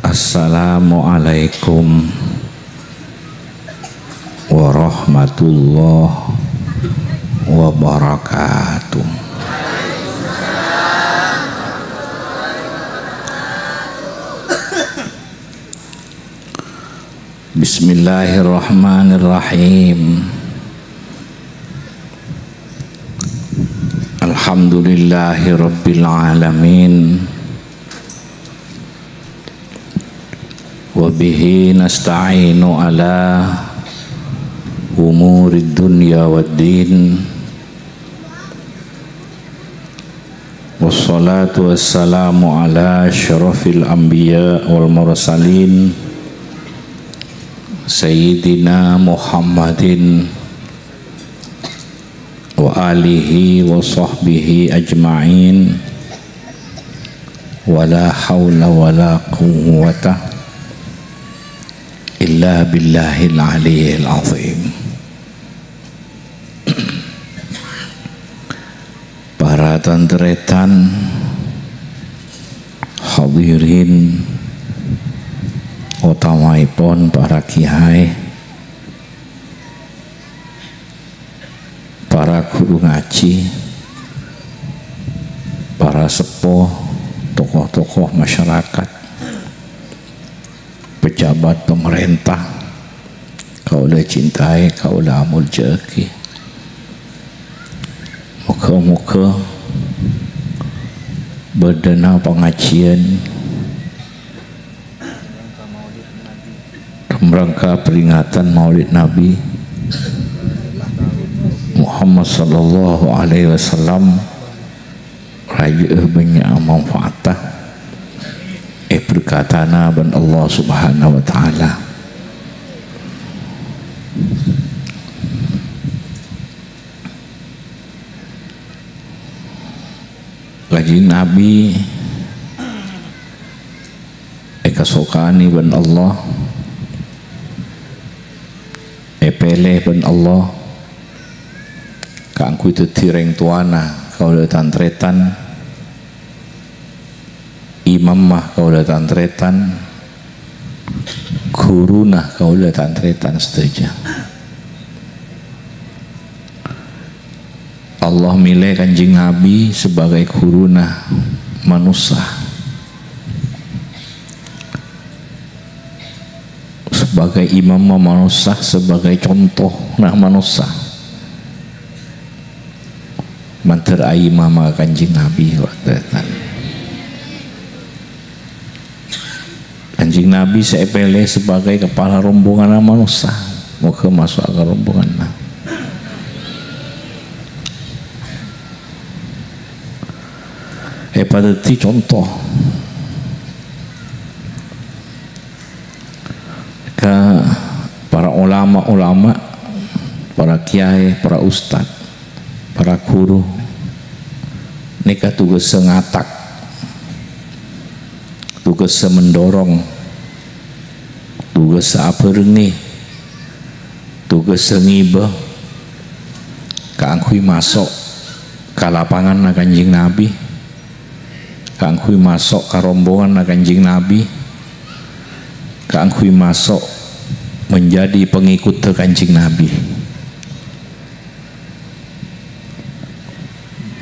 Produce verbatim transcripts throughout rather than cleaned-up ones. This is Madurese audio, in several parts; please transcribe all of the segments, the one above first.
Assalamualaikum warahmatullahi wabarakatuh. Bismillahirrahmanirrahim. Alhamdulillahirabbil alamin. Wa bihi nasta'inu ala umurid dunya waddin. Wassalatu wassalamu ala asyrafil anbiya wal mursalin, Sayyidina Muhammadin wa alihi wa sahbihi ajma'in. Wa la haula wa la quwwata illa billahil aliyyil azim. Para tan-tarètan, hadirin, otamaèpon para kiyaè, para ghuru ngajhi, para seppo, tokoh-tokoh masyarakat, pejabat pemerintah, kaulâ cintaè, kaulâ amoljâ'aghi. Moghâ-moghâ bâdâna pangajiyân dalam rangka peringatan Maulid Nabi Muhammad sallallahu alaihi wasallam rajâ'â bânnya' manfaatta, èberkatana bân Allah Subhanahu wa Ta'ala. Kanjeng Nabi èkasokanè bân Allah, èpèlè bân Allah kaangghuy dhâddhi rèng towana kaulâ tan-tarètan, imamma kaulâ tan-tarètan, ghuruna kaulâ tan-tarètan sadhâjâ. Allah mèlè Kanjeng Nabi sebagai ghuruna manossa, sebagai imamma manossa, sebagai contohna manossa. Mandhâr aimama Kanjeng Nabi, wa Kanjeng Nabi sè èpèlè sebagai kepala rombonganna manossa, moghâ maso'a ka rombonganna. Èpadhâddhi conto ka para ulama-ulama, para kiyaè, para ustad, para ghuru. Nèka tugassa ngatak, tugassa mendorong, tugassa abhârengngè, tugassa ngibâ kaangghuy maso' ka lapanganna Kanjeng Nabi, kaangghuy maso' ka rombonganna Kanjeng Nabi, kaangghuy maso' menjadi pengikutta Kanjeng Nabi.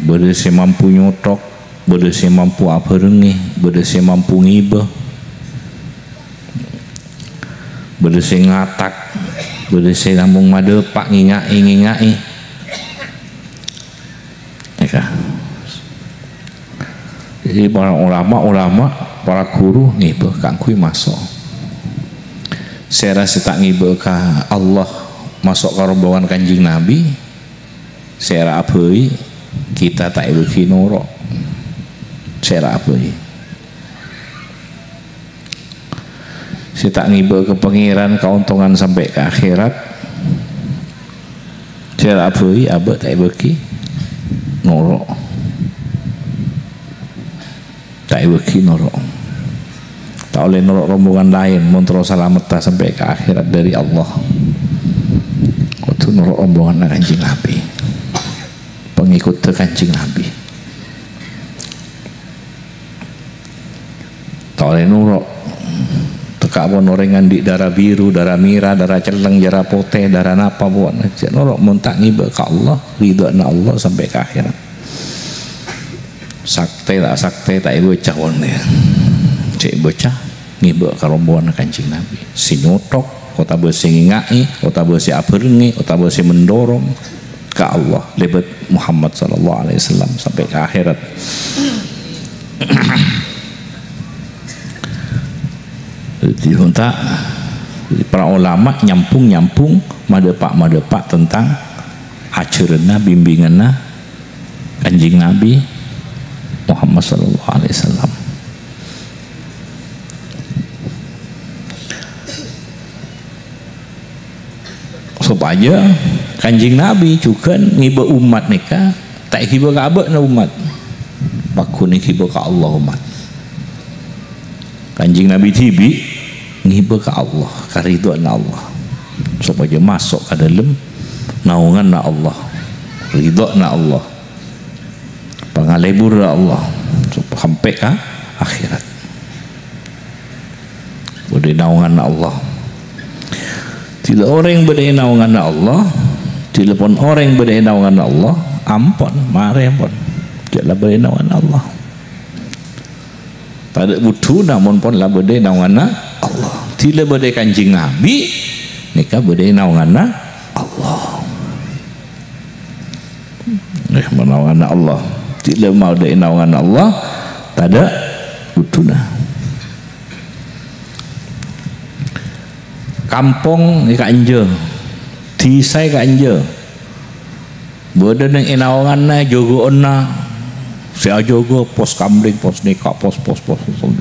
Bâdâ sè mampu nyothok, bâdâ sè mampu abhârengngè, bâdâ sè mampu ngibâ, bâdâ sè ngatak, bâdâ sè namong madâpa' ngènga'è, ngènga'è. Nèka. Jadi, para ulama-ulama, para ghuru ngibâ kaangghuy maso'. Sèra sè ta' ngibâ ka Allah, maso' ka rombongan Kanjeng Nabi, sèra abhâi, kita ta' èbâghi noro'. Sèra abhâi. Sè ta' ngibâ ka Pangèran kaontongan sampè' ka akhèrat. Sèra abhâi, abâ' ta' èbâghi noro'. Ta' èbâghi noro'. Ta' ollè noro' rombongan laèn, mon terro salametta sampè' ka akhèrat dâri Allah. Kodhu noro' rombonganna Kanjeng Nabi. Pengikutta Kanjeng Nabi. Ta' ollè noro'. Ka' pon orèng andi' dârâ biru, dârâ mèra, dârâ cellèng, dârâ potè, dârâ napa pon. Jhâ' noro' mon ta' ngibâ ka Allah, ridhâna Allah sampè' ka akhèrat. Saktè ta' saktè ta' èbâca pon, yâ. Sè èbâca ngibâ ka rombonganna Kanjeng Nabi. Sè nyothok, otabâ sè ngènga'è, otabâ sè abhârengngè, otabâ sè mendorong ka Allah lèbât Muhammad sallallahu alaihi wasallam sampè' ka akhèrat. Dhâddhi, onta para ulama nyambung-nyambung, madâpa'-madâpa' tentang ajhârânna, bimbinganna Kanjeng Nabi Muhammad sallallahu alaihi wasallam. Sopajâ Kanjeng Nabi jhughân ngibâ ommat nèka, ta' èghibâ ka abâ'na ommat. Pagghun èghibâ ka Allah ommat. Kanjeng Nabi dhibi' ngibâ ka Allah, karidhoanna Allah. Sopajâ maso' ka dâlem naonganna Allah, ridhoanna Allah. Pangalebur Allah sampè' ka akhèrat. Bâdâ è naonganna Allah. Dhila orèng bâdâ è naonganna Allah, dhila pon orèng bâdâ è naonganna Allah, ampon, marè ampon. Jhâ' la bâdâ è naonganna Allah. Tadâ' buddhuna mon pon la bâdâ è naonganna Allah. Dhila bâdâ è Kanjeng Nabi, nèka bâdâ è naonganna Allah. Eh, manaonganna Allah. Dhila maodâ è naonganna Allah, tadâ' buddhuna. Kampong è ka'enjâ, dhisa è ka'enjâ. Bâdâ neng è naonganna, jâgâ'ânna, sè ajâgâ pos kamling, pos nèka, pos, pos, pos, pos.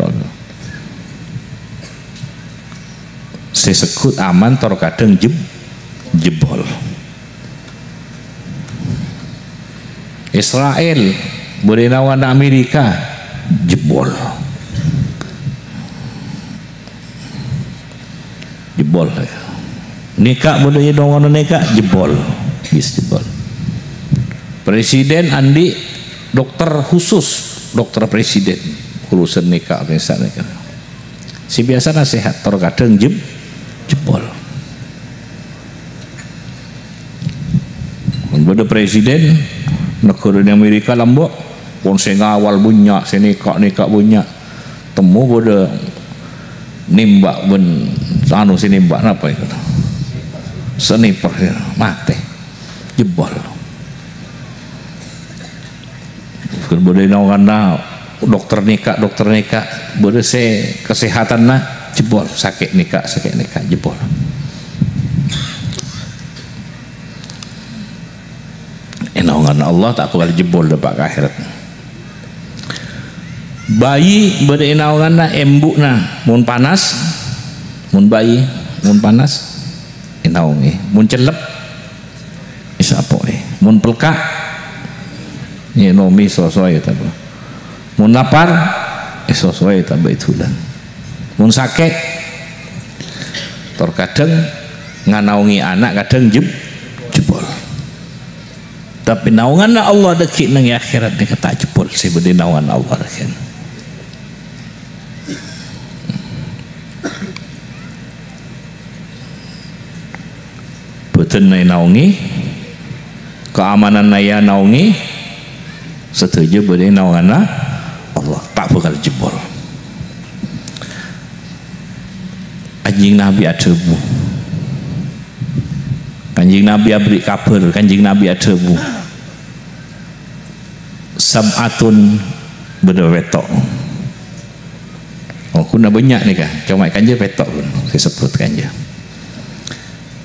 Sè segghut aman tor kadhâng jeb-, jebol. Israel, bâdâ è naonganna Amerika, jebol. Jebol. Nèka bâdâ è naonganna nèka, jebol. Wis jebol. Presiden andi' dokter khusus, dokter presiden. Urusan nèka, urusan nèka. Sè biyasana sehat, tor kadhâng jeb-, jebol. Mon bâdâ presiden, naghârâna Amerika lambâ', pon sè ngawal bânnya', sè nèka-nèka bânnya'. Temmo bâdâ nèmbak bân, anu, sè nèmbak napa itu? Sniper, ya, matè. Jebol. Bâdâ è naonganna dokter nèka, dokter nèka, bâdâ sè kasehatanna jebol, sakè' nèka, sakè' nèka, jebol. È naonganna Allah ta' bhâkal jebol dâpa' ka akhèrat. Bayi bâdâ è naonganna embu'na, mon panas, mon bayi, mon panas, ènaongè, mon cellep, èsapo'è. Mon pelka', ènomè sosoè otabâ. Mon lapar, èsosoè otabâ èdulân. Mon sakè', tor kadhâng nganaongè ana' kadhâng jeb-, jebol. Tapè naonganna Allah dâggi' neng è akhèrat nèka ta' jebol sè bâdâ è naonganna Allah dâggi'. Bâdânna ènaongè, kaamananna ènaongè, sadhâjâ bâdâ è naonganna Allah, ta' bhâkal jebol. Kanjeng Nabi adhâbu, Kanjeng Nabi aberri' kabhâr, Kanjeng Nabi adhâbu, "Sab'atun," bâdâ pètto'. Oh, ghuna bânnya' nèka, coma kanja pètto' ghun, sè sebbhut kanja.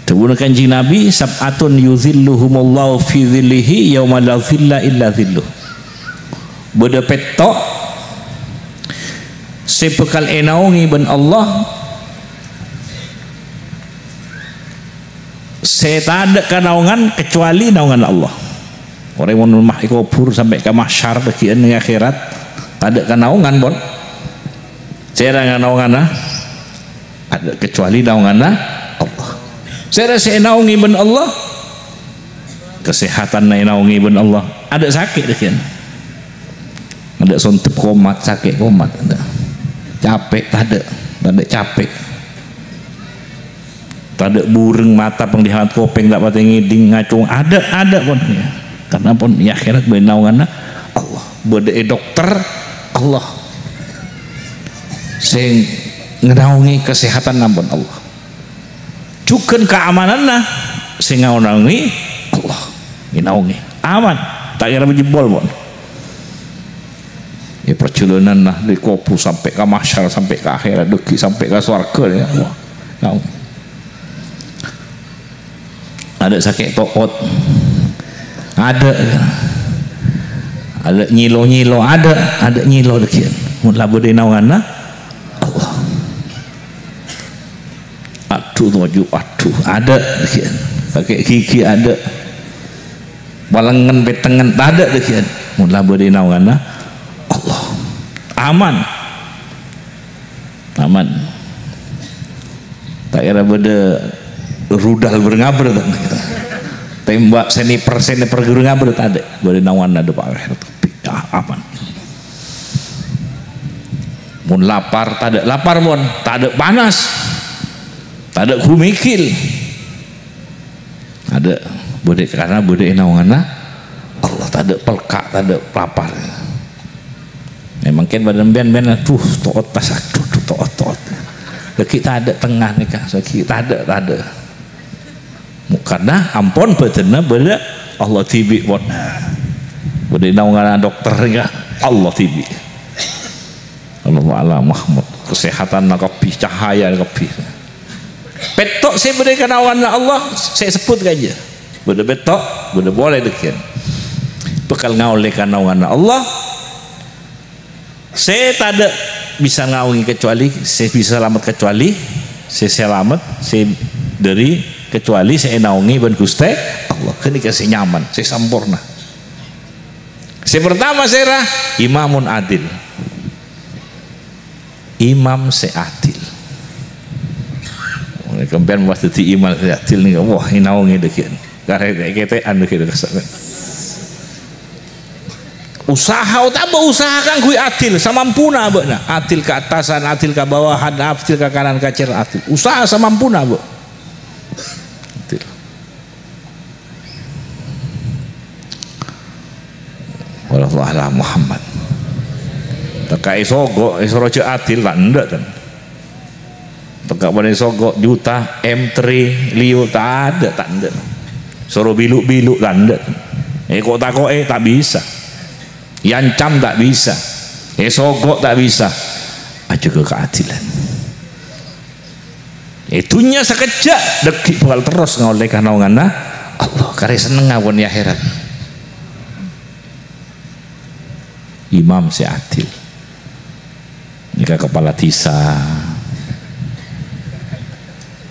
Dhâbuna Kanjeng Nabi, "Sab'atun yuzilluhumullahu fi zillihi yauma la zilla illa zilluh." Bâdâ pètto' sè bhâkal ènaongè bân Allah, sè tadâ' kanaongan kecuali naonganna Allah. Orèng mon ma' èkobhur sampè' ka mahsyar bâgiyân neng akhèrat, tadâ' kanaongan, pon. Sèra nganaongana? Tadâ' kecuali naonganna Allah. Sèra sè ènaongè bân Allah? Kasehatanna ènaongè bân Allah. Adâ' sakè' bâgiyân. Adâ' sondep komat, sakè' komat. Adâ'. Capè' tadâ', tadâ' capè'. Tadâ' bureng mata, penglihatat kopèng, ta' patè ngèdhing, ngacong, adâ', adâ' pon. Karna pon è akhèrat bâdâ è naonganna Allah. Bâdâ è dokter Allah. Sè ngènaongè kasehatanna pon Allah. Jhughân kaamananna sè ngaonangè Allah. Ngènaongè. Aman. Ta' kèra jempol pon. È parjhâlânanna dâri kobhur sampè' ka mahsyar, sampè' ka akhèrat, dâggi' sampè' ka sowarghâ, ya Allah. Ngaongè. Adâ' sakè' to'ot. Adâ'. Adâ' nyèlo-nyèlo, adâ', adâ' nyèlo dâggi'ân. Mon la bâdâ è naonganna Allah. Adhu, toju', adhu, adâ', gitu. Sakè' gigi adâ'. Palengngen, pèttengngen, tadâ', gitu. Mon la bâdâ è naonganna Allah. Aman. Aman. Ta' kèra bâdâ rudal bâr-ngabâr, ta'. Tembak sniper, sniper bâr-ngabâr, tadâ'. Bâdâ è naonganna dâpa' akhèrat. Ah, aman. Mon lapar, tadâ' lapar, mon. Tadâ' panas. Tadâ' gumigil. Adâ', bâdâ, karna bâdâ è naonganna Allah, tadâ' pelka', tadâ' lapar. È, mangkèn bâdâ bân-bân, aduh, to'ot, pas, aduh, aduh, to'ot, to'ot. Lagi tadâ' tengnga nèka, lagi tadâ', tadâ'. Karna ampon bâdânna bâdâ Allah dhibi', pon. Bâdâ è naonganna dokter nèka Allah dhibi'. Allahu a'lam, Mahmud. Kasehatanna kabbhi, cahayana kabbhi. Pètto' sè bâdâ è naonganna Allah, sè èsebbhut ka'dinto. Bâdâ pètto', bâdâ polè dâggi'ân. Bhâkal ngaollè ka naonganna Allah. Sè tadâ' bisa ngaongè kecuali, sè bisa salamet kecuali, sè salamet, sè dâri kecuali sè ènaongè bân Ghustè Allah. Ghânèka sè nyaman, sè samporna. Sè partama sèra, imamun adil. Imam sè adil. Sampèyan pas dhâddhi imam sè adil nèka, wah, ènaongè dâggi'ân. Karè kètè'an dâggi'ân. Usaha, otabâ usaha kaangghuy adil, samampuna abâ'na. Adil ka attasan, adil ka bawahan, adil ka kanan, ka cèr, adil. Usaha samampuna abâ'. Adil. Wallahu a'lam Muhammad. Tèka' èsogo', èsoro jhâ' adil, ta' endâ', tan. Tèka' bân èsogo' juta, M three, Leo, ta' adâ', ta' endâ'. Soro bilu'-bilu', ta' endâ'. Èko'-tako'è, ta' bisa. Èancam, ta' bisa. Èsogo', ta' bisa. Ajâgâ kaadilan. È dhunnya sakejjhâ', dâggi' bhâkal terros ngaollè ka naonganna Allah. Karè sennengnga pon è akhèrat. Imam sè adil. Nèka kepala desa.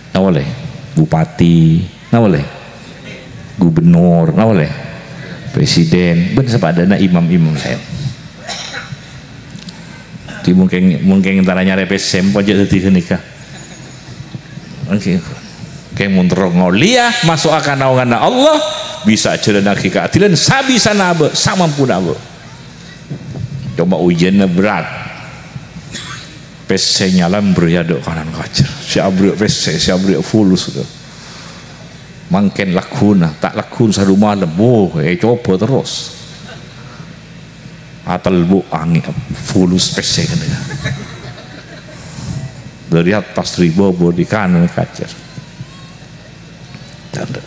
Napa polè? Bupati. Napa polè? Gubernur. Napa polè? Presiden. Bân sapadâna imam-imam laèn. Di mungkin, mungkin antara nyarè pèssè, pojhâ dhâddhi ghânèka. Oke. Oke, mon terro ngollèya, maso'a ka naonganna Allah, bisa ajhâlânnaghi kaadilan sabisana abâ', samampuna abâ'. Coba ujiannya berat. Pèssè nyalambri adâ' kanan kacèr. Sè aberri' pèssè, sè aberri' fulus. Mangkèn lagghuna, ta' lagghuna sadu malem. Wo, ècoba terros. Atelbu' angèn, fulus pèssè kènè. Dâri attas ribâ bâdhi kanan kacèr. Candhâ.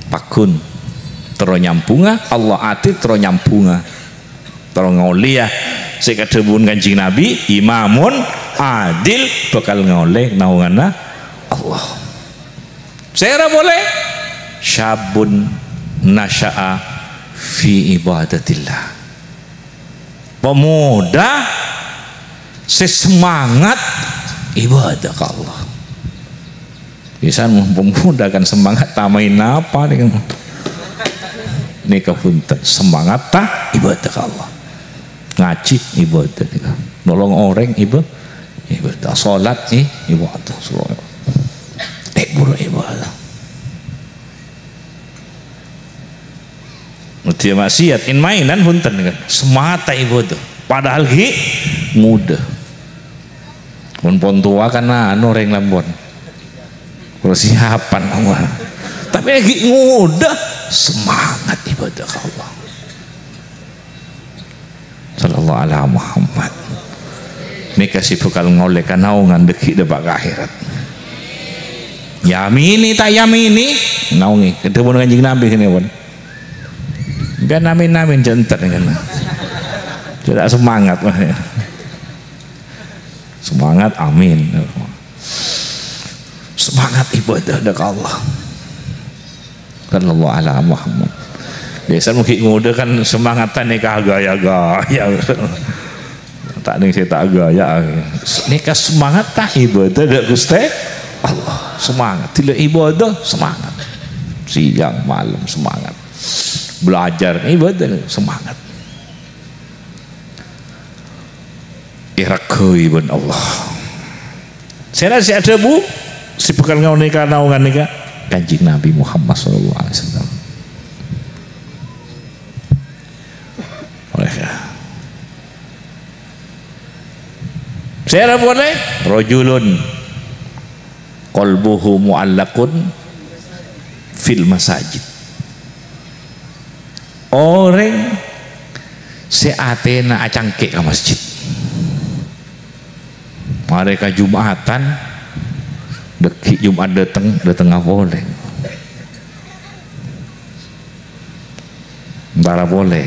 Pagghun. Terro nyambhungnga, Allah adil terro nyambhungnga. Terro ngollèya. Sè kadhâbuwân Kanjeng Nabi, imamun adil bhâkal ngaollè naonganna Allah. Sèra polè? Syabun nasya'a fi ibadatillah. Pemuda sè semangat ibadah ka Allah. Bisan mon pemuda kan semangat ta' maèn apa nèka. Nèka bhunten, semangat ta' ibadah ka Allah. Ngajhi ibadah nèka. Nolong orèng iba-, ibadah. Sholat i-, ibadah. Sholat. Tèbur ibadah. Ngodiyâ maksiat, in-mainan bhunten kan. Semata ibadah. Padahal ghi' ngodâ. Mon pon towa kan anu rèng la pon. Persiapan Allah. Tapè ghi' ngodâ, semangat ibadah ka Allah. Sallallahu ala Muhammad. Nèka sè bhâkal ngaollè kanaongan dâgghi' dâpa' ka akhèrat. Yamini ta' yamini, naongè. Dhâbuna Kanjeng Nabi ghânèka pon. Bân amin-amin jhâ' entar ghânèka. Jhâ' ta' semangat, wah, ya. Semangat, amin. Semangat ibadah dâ' ka Allah. Sallallahu ala Muhammad. Biasa mungkin ngodâ kan semangat ta' nèka gaya-gaya. Ta' nèng sè ta' gaya. Nèka semangat ta' ibadah dâ' Ghustè Allah. Semangat. Dhilâ ibadah, semangat. Siang, malem, semangat. Belajar, ibadah, semangat. Èreghâi bân Allah. Sèra sè adhâbu, sè bhâkal ngaonè kanaongan nèka, Kanjeng Nabi Muhammad sallallahu alaihi wasallam. Oleh ka-, sèra polè, rajulun qalbuhu mu'allaqun fil masajid. Orèng sè atèna acangkè' ka masjid. Marè ka Jum'atan, dâgghi' Jum'at dâteng, dâtengnga polè. Entara polè.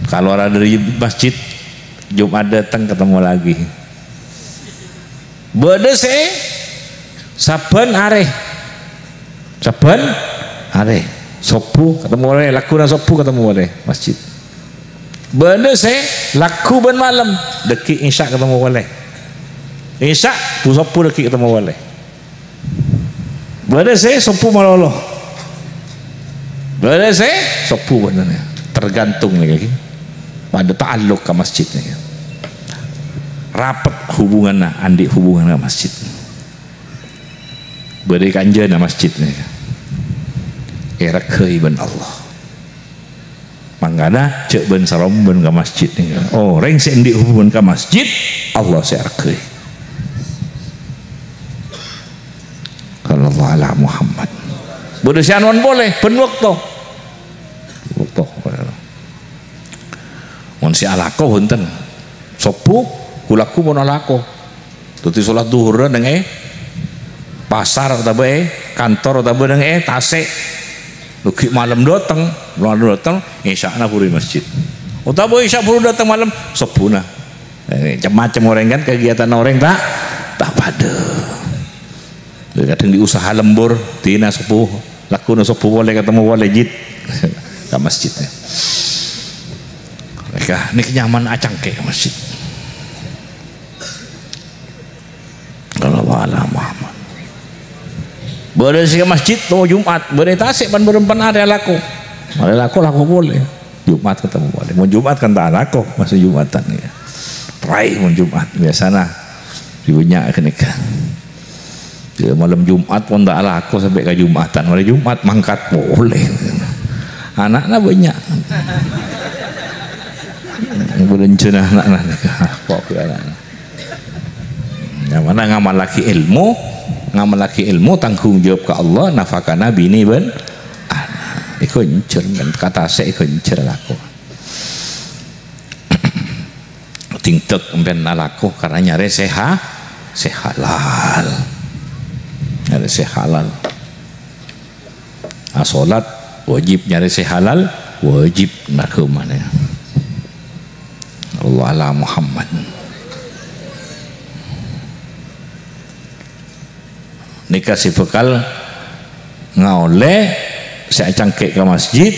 Kalowara dâri masjid, Jum'at dâteng, ketemu lagi. Bâdâ sè sabbhân arè. Sabbhân arè. Sobbhu ketemu polè, lagghuna sobbhu ketemu polè masjid. Bâdâ sè lagghuna bân malem, dâgghi' Isya ketemu polè. Isya, bu sobbhu dâgghi' ketemu polè. Bâdâ sè sobbhu malolo. Bâdâ sè sobbhu bân, tergantung nèka. Padâ ta'alluq ka masjid nèka. Rapet hubunganna, andi' hubungan ka masjid. Bâdâ kanjâna masjid nèka. Èreghâi bân Allah. Mangkana jhâ' bân-sarombân ka masjid nèka. Orèng sè andi' hubungan ka masjid, Allah sè areghâi. Sallallahu ala Muhammad. Bâdâ sè anon polè, bân bâkto. Bâkto. Mon sè alako bhunten. Sobbhu, ghu-lagghu mon alako. Dhâddhi sholat dhuhurra neng è pasar otabâ è kantor otabâ neng è tasè'. Lughi' malem dâteng, malem dâteng, Isya'na buru è masjid. Otabâ Isya' buru dâteng malem, sobbhuna. Eh, cem-macem orèng kan, kegiatan orèng ta', ta' padâ. Kadhâng diusaha lembur, dina sobbhu, lagghuna sobbhu polè ketemu polè jit ka masjid. Mereka nèka nyaman acangkè' ka masjid. Sallallahu ala Muhammad. Bâdâ sè ka masjid, to Jumat, bâdâ tasè' pan bârâmpan arè alako. Arè alako, lako polè. Jumat ketemu polè. Mon Jumat kan ta' alako, masih Jumatan ya. Prai mon Jumat, biasana bânnya' ghânèka. Ya, malem Jumat pon ta' alako sampè' ka Jumatan. Malem Jumat mangkat polè. Ana'na bânnya'. Bârânjhâna ana'na nèka. Kok ana'na. Yang mana ngamallaghi ilmu, ngamallaghi ilmu tanggung jawab ka Allah, nafakana binè bân ana'. Iku enjâr, men kata sè iku enjâr alako. Tingdek sampeyan alako karena nyarè sè ha-, sè halal. Nyarè sè halal. Asolat wajib nyarè sè halal, wajib narhâmana. Allah ala Muhammad. Nèka sè bhâkal ngaollè sè acangkè' ka masjid,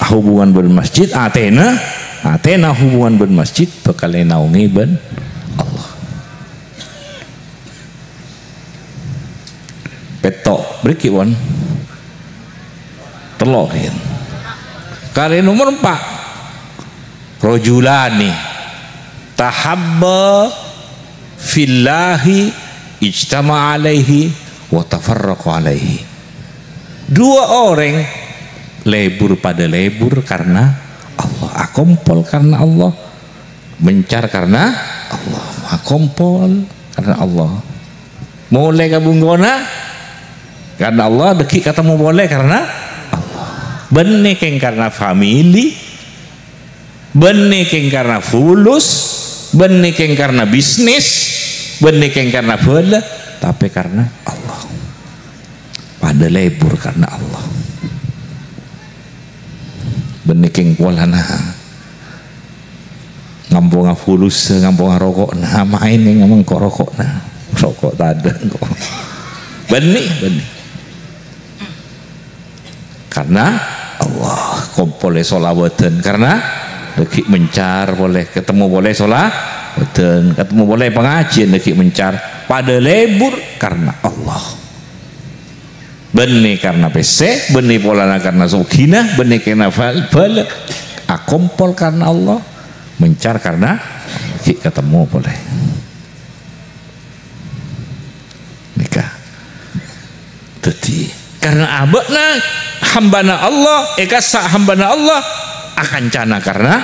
hubungan bân masjid, atèna, atèna hubungan bân masjid bhâkal ènaongè bân Allah. Pètto', bârâmpa, Wan? Tello', ya. Karè nomer empa'. Rajulani tahabba fillahi ijtama'a alaihi wa tafarraqa alaihi. Dua orang lebur pada lebur karena Allah, akompol karena Allah, mencar karena Allah, akompol karna Allah. Molè ka bungkona karna Allah, dhâggi' katemmo polè karna Allah. Bânnè kèng karna famili, bânnè kèng karna fulus, bânnè kèng karna bisnis, bânnè kèng karna bhâlâ, tapè karna Allah. Padâ lebur karna Allah. Bânnè kèng polana ngamponga fulus, ngamponga roko'na, maèn neng mengko roko'na. Roko' tadâ' engko'. Bânnè, bânnè. Karna Allah, kompolè solawatan. Karna dhâggi' mencar polè, katemmo polè solawatan, katemmo polè pangajiyân dhâggi' mencar. Padâ lebur karna Allah. Bânnè karna pèssè, bânnè polana karna sogina, bânnè karna bhâl-, bhâlâ. Akompol karna Allah, mencar karna ghi' katemmo polè. Nèka. Dhâddhi, karna abâ'na hambâna Allah, è kassa' hambâna Allah, akancana karna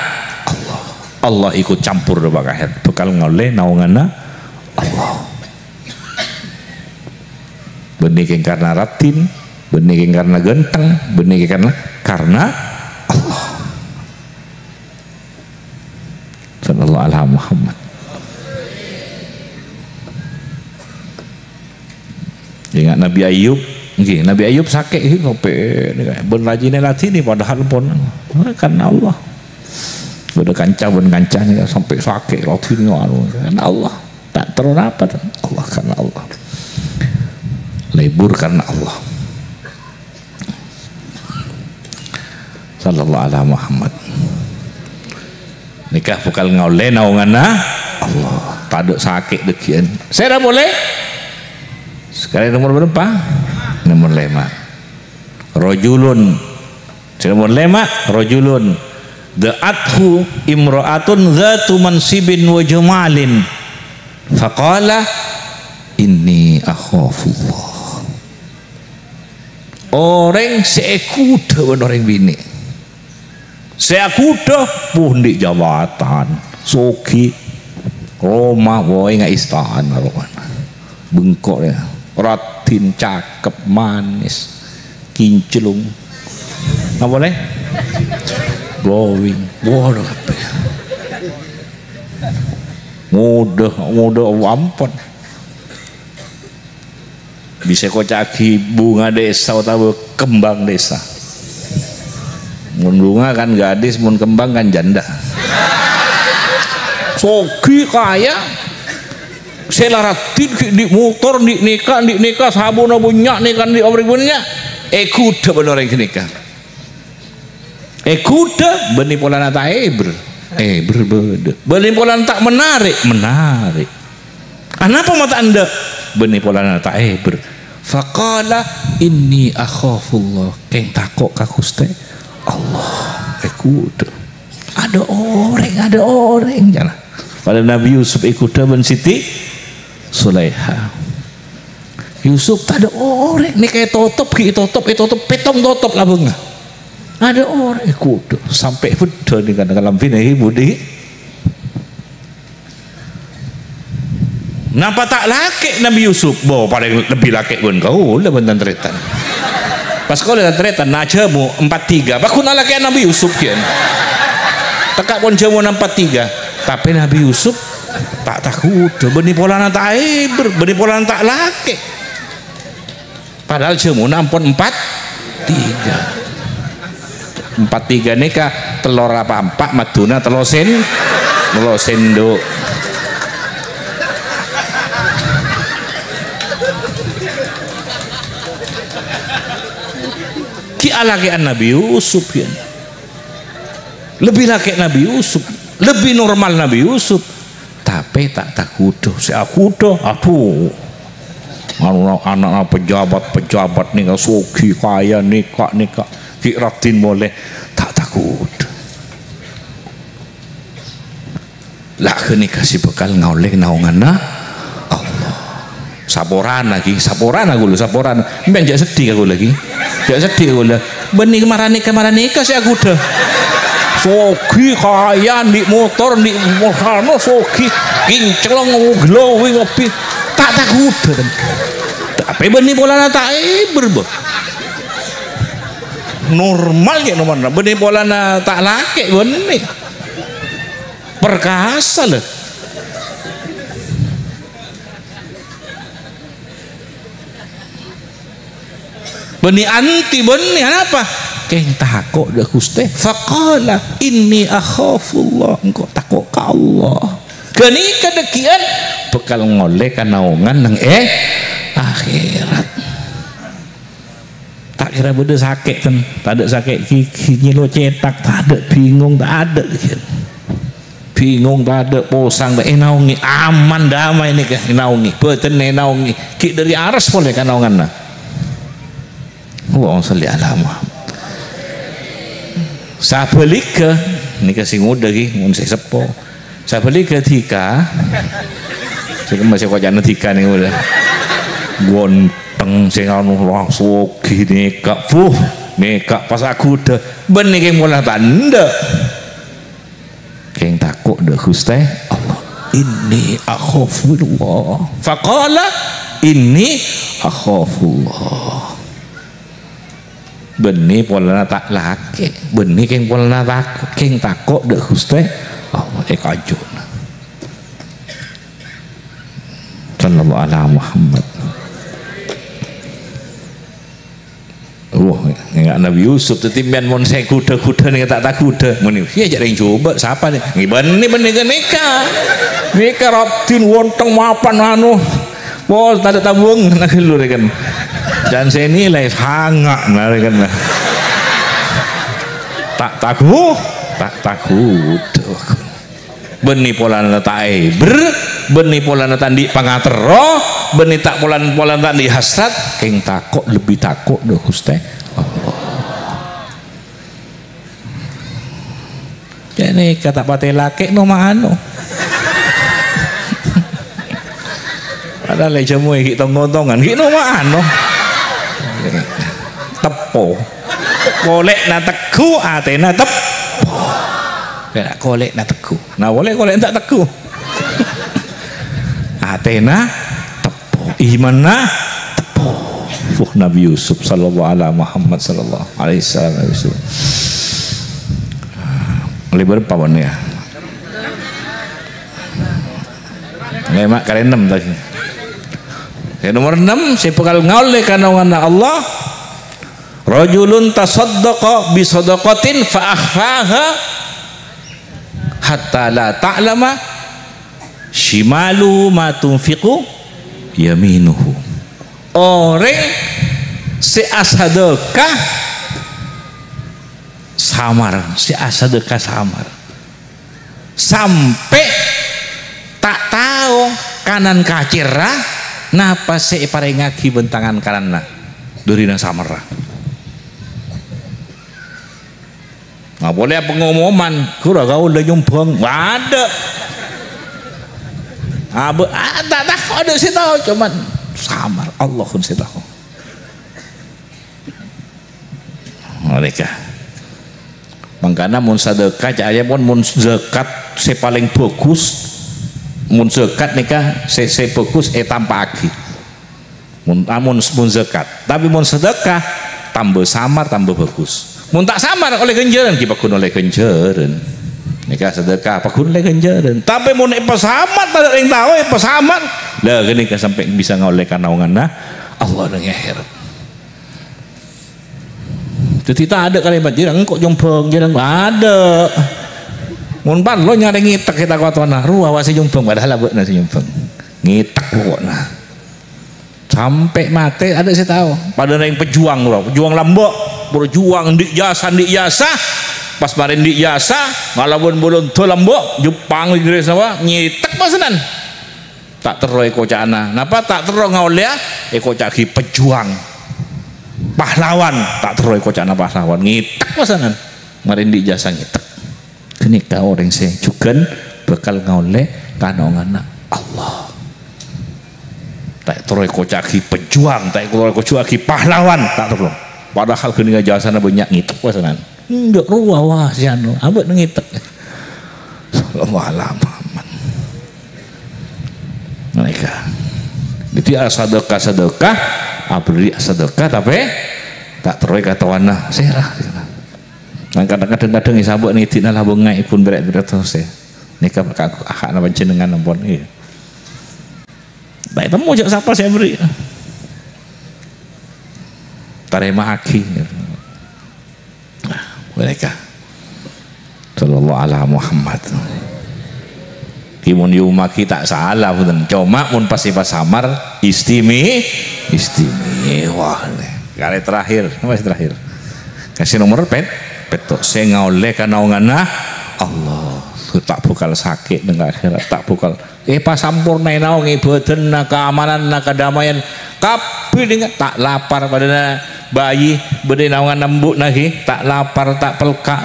Allah. Allah ikut campur, Pak Kahèr. Bhâkal ngaollè naonganna Allah. Bânnè kèng karna raddhin, bânnè kèng karna ghântheng, bânnè kèng karna, karna Allah. Sallallahu ala Muhammad. Ènga' Nabi Ayub, ngghi, Nabi Ayub sakè', ngghi, sampè' nèka, bân rajina èladhinè, padahal pon, karna Allah. Bâdâ kanca bân kanca nèka sampè' sakè', èladhinè, anu, karna Allah. Ta' terro napa, ta'? Allah, karna Allah. Lebur karna Allah. Sallallahu ala Muhammad. Nèka bhâkal ngaollè naonganna Allah. Tadâ' sakè' dhâggi'ân. Sèra polè? Sakalè nomor berapa? Nomor lèma'. Rajulun. Sè nomor lèma', rajulun da'athu imra'atun dzatu mansibin wa jamalin. Faqala, "Inni akhafullah." Orèng sè èghudhâ bân orèng binè'. Sè èghudhâ, pundi jabatan, soghi, roma, woi, nga' istana romana. Bengko ya. Raddhin, cakep, manis, kinclong. Apa lè? Glowing. Waduh, kabeh. Modâ, modâ ampon. Bisa èkoca'aghi bunga desa otabâ kembang desa. Mon bunga kan gadis, mon kembang kan janda. Soghi kaya, sè la raddhin ghi' andi' motor, andi' nèka, andi' nèka, sabuna bânnya', nèka andi' orèng bânnya', èghudhâ bân orèng ghânèka. Èghudhâ, bânnè polana ta' èbher. Èbher bâdâ. Bânnè polana ta' menarè', menarè'. Anapa ma' ta' endâ'? Bânnè polana ta' èbher. Faqala, "Inni akhafullah." Kèng tako' ka Ghustè Allah. Èghudhâ. Adâ' orèng, adâ' orèng, jâ. Padâ Nabi Yusuf èghudhâ bân Siti Sulaiha. Yusuf tadâ' orèng, nèka ètotop, ghi' ètotop, ètotop, pèttong totop labângnga. Adâ' orèng, kodhu sampè' bâddhâ nèka, nèka lambina ghi' budi. Napa ta' lakè' Nabi Yusuf? Bo, palèng lebbi lakè' bân kaulâ bân tan-tarètan. Pas kaulâ tan-tarètan, na jhâmo empat tiga, paghun alakè'an Nabi Yusuf, kèn. Tekka' pon jhâmona empat tiga. Tapè Nabi Yusuf ta' taghudhâ, bânnè polana ta' èbher, bânnè polana ta' lakè'. Padahal jhâmona ampon empat tiga. Empat tiga nèka tello rapa empa', maddhuna tello sen-, tello sendok. Ghi' alakè'an Nabi Yusuf, ya. Lebbi lakè' Nabi Yusuf, lebbi normal Nabi Yusuf. Tapè ta' taghudhâ, sè aghudhâ, adhu. Anu, ana'na pejabat-pejabat nèka soghi, kaya nèka-nèka, ghi' raddhin molè, ta' taghudhâ. La ghânèka sè bhâkal ngaollè naonganna Allah. Saporana ghi, saporana kaulâ, saporana. Sampèyan jhâ' seddhi ka kaulâ ghi. Jhâ' seddhi ka kaulâ. Bânnè maranèka-maranèka sè aghudhâ. Soghi, kaya, andi' motor, andi' motor, soghi, kinclong, glowing, lebbi. Ta' taghudhâ, kan? Tapè bânnè polana ta' èbâr, bâ. Normal, yâ, nomerra. Bânnè polana ta' lakè', bânnè. Perkasa, lho. Bânnè anti, bânnè, anapa? Kèng tako' dâ' Ghustè. Faqala, "Inni akhafullah." Engko' tako' ka Allah. Ghânèka dhâggi'ân bhâkal ngolè kanaongan neng, eh, akhèrat. Ta' kèra bâdâ sakè', ten. Tadâ' sakè' ghighi, nyèlo cètak, tadâ' bingung, tadâ'. Bingung, tadâ' posang, ta' ènaongè. Aman, damai nèka ènaongè. Bâdân ènaongè. Ghi' dâri ares polè kanaonganna. Allahumma shalli ala Muhammad. Sabhâligghâ, nèka sè ngodâ ghi, mon sè seppo. Sabhâligghâ dhika. Sè kemma sè koca'na dhika nèko, lho. Gonteng sè anu, langsung ghi nèka. Buh, nèka pas aghudhâ. Bânnè kèng polana ta' endâ'. Kèng tako' dâ' Ghustè Allah. "Inni akhafullah." Faqala, "Inni akhafullah." Bânnè polana ta' lakè', bânnè kèng polana tako', kèng tako' dâ' Ghustè Allah, è kajuna. Sallallahu ala Muhammad. Wah, enggak Nabi Yusuf, tèttè mèn mon sè ghudhâ-ghudhâ nèng ta' taghudhâ. Muni, "Iyâ, jhâ' rèng jhubâ', sapa nè?" Ngghi, bânnè, bânnè ghânèka. Nèka raddhin wontong mapan anu. Wah, tadâ' tabung, nah, ghâllu rèken. Dan sè nilai sanga', nah, rèken. Ta' tagu, ta' tagu. Bânnè polana ta' èbâr, bânnè polana ta' andi' pangaterro, bânnè ta' polan-, polana ta' andi' hasrat, kèng tako', lebbi tako' dâ' Ghustè Allah. Kènè kata patè lakè' no mano. Padahal lè' jhâmoè ghi' tong-kontongan, ghi' no mano. Teppo. Kolè'na tegghu, atèna teppo. Kèra kolè'na tegghu. Nah, polè kolè'na ta' tegghu. Atèna teppo, imanna teppo. Wah, Nabi Yusuf sallallahu ala Muhammad sallallahu alaihi wasallam, Nabi Yusuf. Lebar apa, Wan, ya? Lemak kali enam tadi. Yang nomor enam, sè bhâkal ngaollè kanaonganna Allah. Rajulun tasaddaqa bi shadaqatin fa akhfaha hatta la ta'lama shimaluhu ma tunfiqu yaminuhu. Orèng sè asadhâka samar, sè asadhâka samar. Sampè' ta' tao kanan kacèrra napa sè èparèngaghi bân tangan kananna dâri nang samarra. Nah, polè pangomoman, "Ghuru, kaulâ nyombhâng." Adâ'. Abâ-, ah, ta', ta', adâ' sè tao, coma samar, Allah ghun sè tao. Nèka. Mangkana mon sadhâka, ca'èpon mon zakat sè palèng bhâghus, mon zakat nèka sè, sè bhâghus ètampa'aghi. Mon, ah, mon, mon zakat. Tapè mon sadhâka, tamba samar, tamba bhâghus. Mon ta' samar, ollè ghânjhârân, ghi' pagghun ollè ghânjhârân. Nèka sadhâka, pagghun ollè ghânjhârân. Tapè mon èpasamar, tadâ' rèng tao èpasamar, la ghânèka sampè' bisa ngaollè kanaonganna Allah neng akhèrat. Dhâddhi tadâ' kalimat, "Jhârâng engko' nyombhâng, jhârâng." Adâ'. Mon parlo nyarè ngètek è tako' tona, rowa wa sè nyombhâng, padahal abâ'na sè nyombhâng. Ngètek poko'na. Sampè' matè, adâ' sè tao. Padâ rèng pejuang, bro. Pejuang lambâ'. Berjuang, andi' jasa, andi' jasa. Pas marè andi' jasa, ngalaban Balanda lambâ', Jepang, Inggris, apa, ngètek pasanan. Ta' terro èkoca'na. Napa ta' terro ngaollèya? Èkoca'aghi pejuang. Pahlawan. Ta' terro èkoca'na pahlawan. Ngètek pasanan. Marè andi' jasa ngètek. Ghânèka orèng sè jhughân bhâkal ngaollè kanaonganna Allah. Ta' terro èkoca'aghi pejuang, ta' terro èkoca'aghi pahlawan, ta' terro. Padahal ghânèka jasana bânnya' ngètek pasanan. Enggak, rowa, wah, si anu, abâ' nang ngètèk. Sallallahu ala Muhammad. Mereka. Jadi, ah, sedekah-sedekah, abri sedekah, tapè ta' terro èkatowana, sèra. Nang kadhâng-kadhâng èsabâ' nèdina la bengnga'è pon bèrè'-bèrè' terros, ya. Nèka ka-, hakna panjhennengngan ampon, iyâ. Ta' ètemmo jhâ' sapa sè aberri'. Tarèma'aghi. Nah, mereka. Sallallahu ala Muhammad. Ki mon èommaghi ta' sala, bhunten. Coma mon pas èpasamar, istimi-, istimewa. Karè terakhir. Apa sè terakhir? Kasih nomor pet-, petto'. Sè ngaollè kanaonganna Allah. Ta' bhâkal sakè' neng akhèrat. Ta' bhâkal Èpasampornaè naong è bâdânna, kaamananna, kadamaian, kabbhi dhinga', ta' lapar padâna bhâi, bâdâ è naonganna embu'na ghi, ta' lapar, ta' pelka'.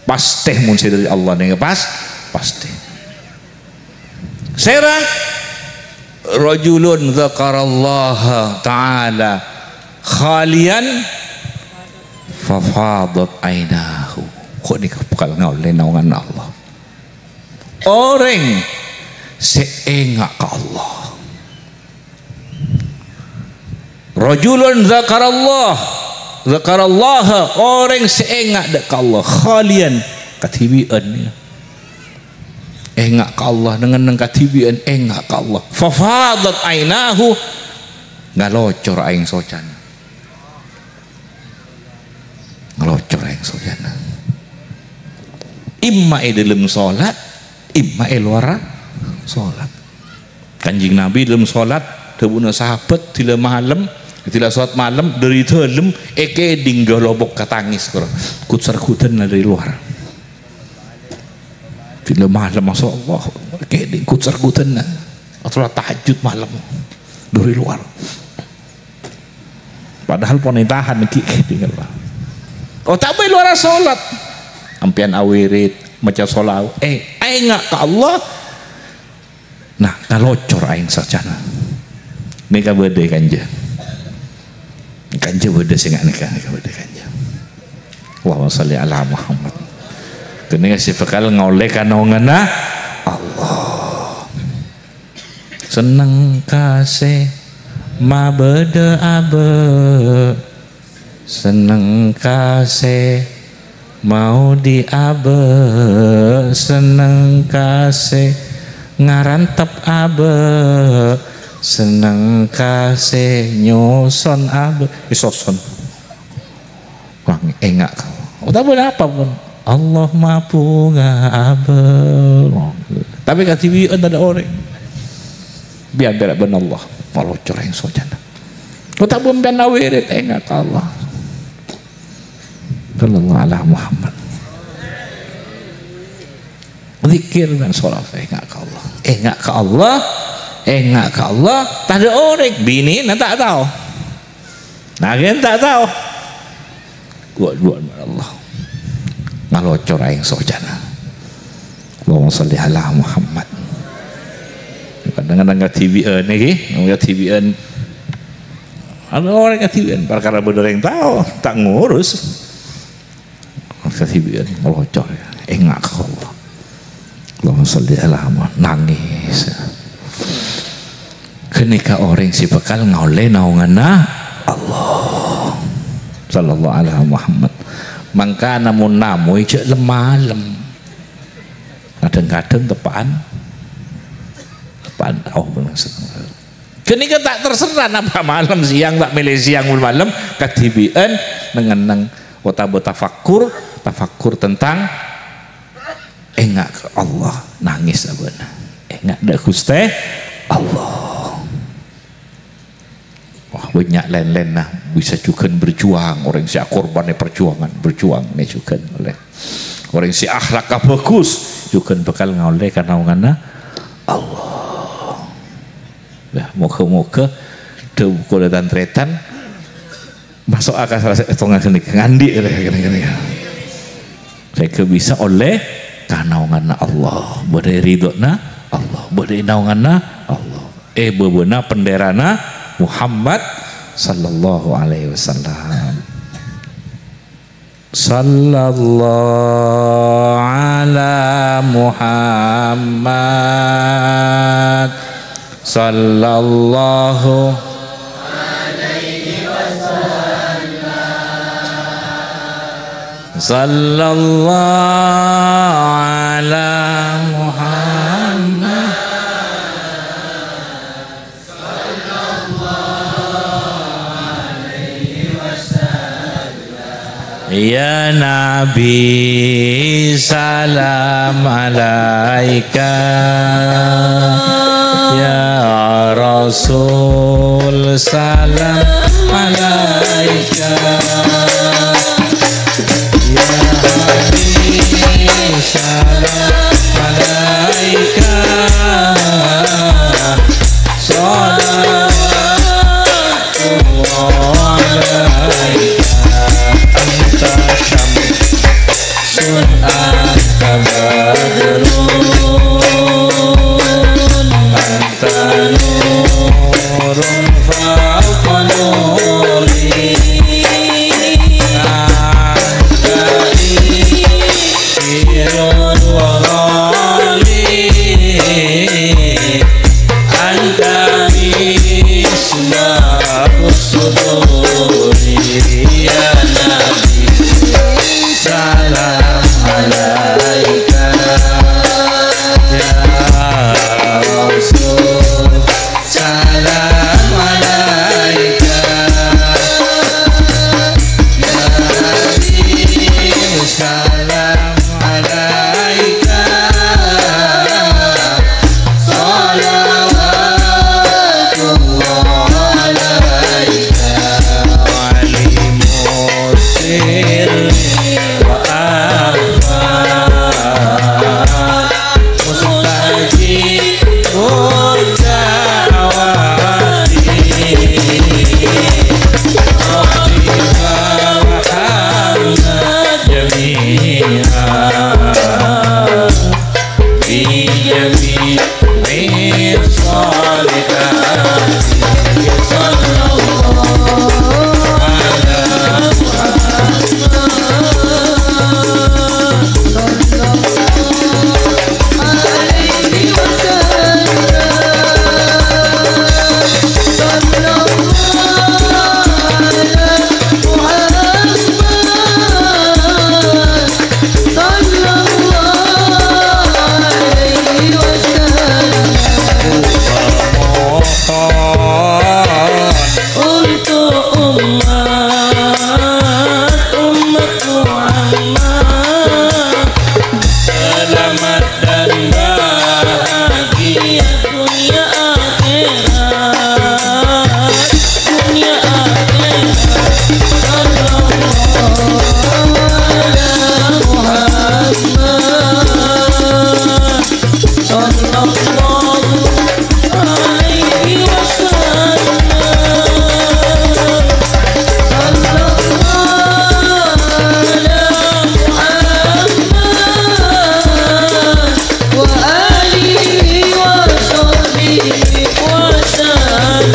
Pastè mon sè dâri Allah nèka pas-, pastè. Sèra? Rajulun dzakarallaha ta'ala khaliyan fafadat ainahu. Kok nèka bhâkal ngaollè naonganna Allah? Orèng sè enga' ka Allah. Rajulun dzakarallah, dzakarallaha, orèng sè enga' dâ' ka Allah, khaliyan, kadhibi'ân, ya. Enga' ka Allah, neng-enneng kadhibi'ân, enga' ka Allah. Fafadat ainahu, ngalocor aèng socana. Ngalocor aèng socana. Imma è dâlem solat, imma è lowar solat. Kanjeng Nabi dâlem solat, dhâbuna sahabat, dhila malem, dhila solat malem, dâri dâlem, èkèdhing ghâlobok katangès, kor. Kut-serkutanna dâri lowar. Dhila malem, masya Allah, èkèdhing kut-serkutanna. Atau tahajud malem, dâri lowar. Padahal pon ètahan ghi', ghi', tinggal. Oh, ta' bhâi lowar solat. Sampèyan awirid, maca sholawat. Eh, enga' ka Allah. Nah, kalocor aèng socana. Nèka bâdâ kanja. Kanja bâdâ sè nga' nèka, nèka bâdâ kanja. Allahumma shalli ala Muhammad. Kènè' sè bhâkal ngaollè kanaonganna Allah. Senneng kasè mabâdâ abâ', senneng kasè maodi abâ', senneng kasè ngarantep abâ', senneng kasè nyoson abâ'. Eh, soson. Wah, enga' ka Allah. Otabâ napa pon? Allah mabhunga abâ'. Tapè kadhibi'ân tadâ' orèng. Bi' abhârâ bân Allah. Ngalocor aèng socana. Otabâ sampèyan awirid, enga' ka Allah. Sallallahu ala Muhammad. Zikir dan sholat, enga' ka Allah. Enga' ka Allah. Enga' ka Allah. Tadâ' orèng. Binèna ta' tao. Nangèng ta' tao. Ghu-, ghu-, Allah. Ngalocor aèng socana. Allahumma shalli ala Muhammad. Kadhâng-kadhâng kadhibi'ân nèka, kadhibi'ân. Ana orèng kadhibi'ân, parkara bâdâ orèng tao, ta' ngurus. Kadhibi'ân ngalocor, enga' ka Allah. Allahumma shalli ala Muhammad. Nangès. Ghânèka orèng sè bhâkal ngaollè naonganna Allah. Sallallahu ala Muhammad. Mangkana mon namoy jhâ' lem-malem. Kadhâng-kadhâng teppa'an, teppa'an, oh, Ghânèka ta' terserah napa malem sèyang, ta' mèlè sèyang mon malem, kadhibi'ân neng-enneng otabâ tafakkur, tafakkur tentang enga' ka Allah, nangès abâ'na. Enga' dâ' Ghustè Allah. Wah, bânnya' lèn-lènna bisa jhughân berjuang, orèng sè akorban è parjuangan, berjuang nè jhughân ollè. Orèng sè akhlakka bhâghus, jhughân bhâkal ngaollè kanaonganna Allah. Yâ, moghâ-moghâ dhâbu kaulâ tan-tarètan maso'a ka sala sèttong ghânèka, andi' ghânèka. Sèngghâ bisa ollè kanaonganna Allah, bâdâ è ridhâna Allah, bâdâ è naonganna Allah, è bâbâna bhenderrâna Muhammad sallallahu alaihi wasallam. Sallallahu ala Muhammad. Sallallahu. Sallallahu ala Muhammad. Ya Nabi, salam alaika. Ya Rasul, salam alaika. Ya Habib, salam alaika. Salawatullah alaika. Anta syamsun, anta badrun, anta nurun fawqa nuri. Anta sirrun wa ghali. Anta misbahus suduri. Ya Nabi, salam alaika. Ya Rasul, salam alaika. Ya Habib, salam alaika. Salawatullah alaika. Alimus sirri wa akhfa. Mustajibud da'wati. Rabbi farhamna jami'a. Bi jami'i shalihati. Sallallahu ala Muhammad. Sallallahu alaihi wasallam. Sallallahu ala Muhammad. Sallallahu alaihi wasallam. Mohon untuk umat, umat Muhammad, selamat dan bahagia dunia akhirat, dunia akhirat. Sallallahu ala Muhammad. Sallallahu alaihi wasallam. Sallallahu ala Muhammad wa alihi wa sahbihi wa sallam.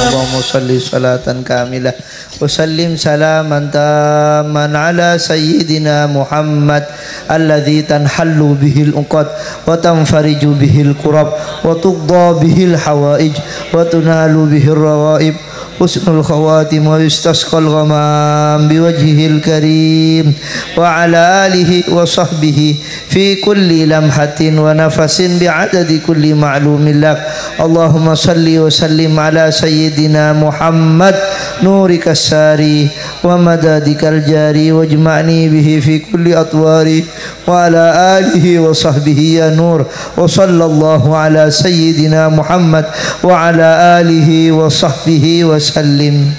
Allahumma shalli shalatan kamilah. Wa sallim salaman tamman ala sayyidina Muhammad, alladzi tanhallu bihil uqad, wa tanfariju bihil kurab, wa tuqda bihil hawaij, wa tunalu bihir raghaib, husnul khawatim, wa yustasqal ghamam biwajhihil karim, wa ala alihi wa sahbihi fi kulli lamhatin wa nafasin bi'adadi kulli ma'lumin lak. Allahumma shalli wa sallim ala sayyidina Muhammad, nurika sari wa madadikal jari, wajma'ni bihi fi kulli atwari, wa ala alihi wa sahbihi ya nur. Wa sallallahu ala sayyidina Muhammad wa ala alihi wa sahbihi wa sallim.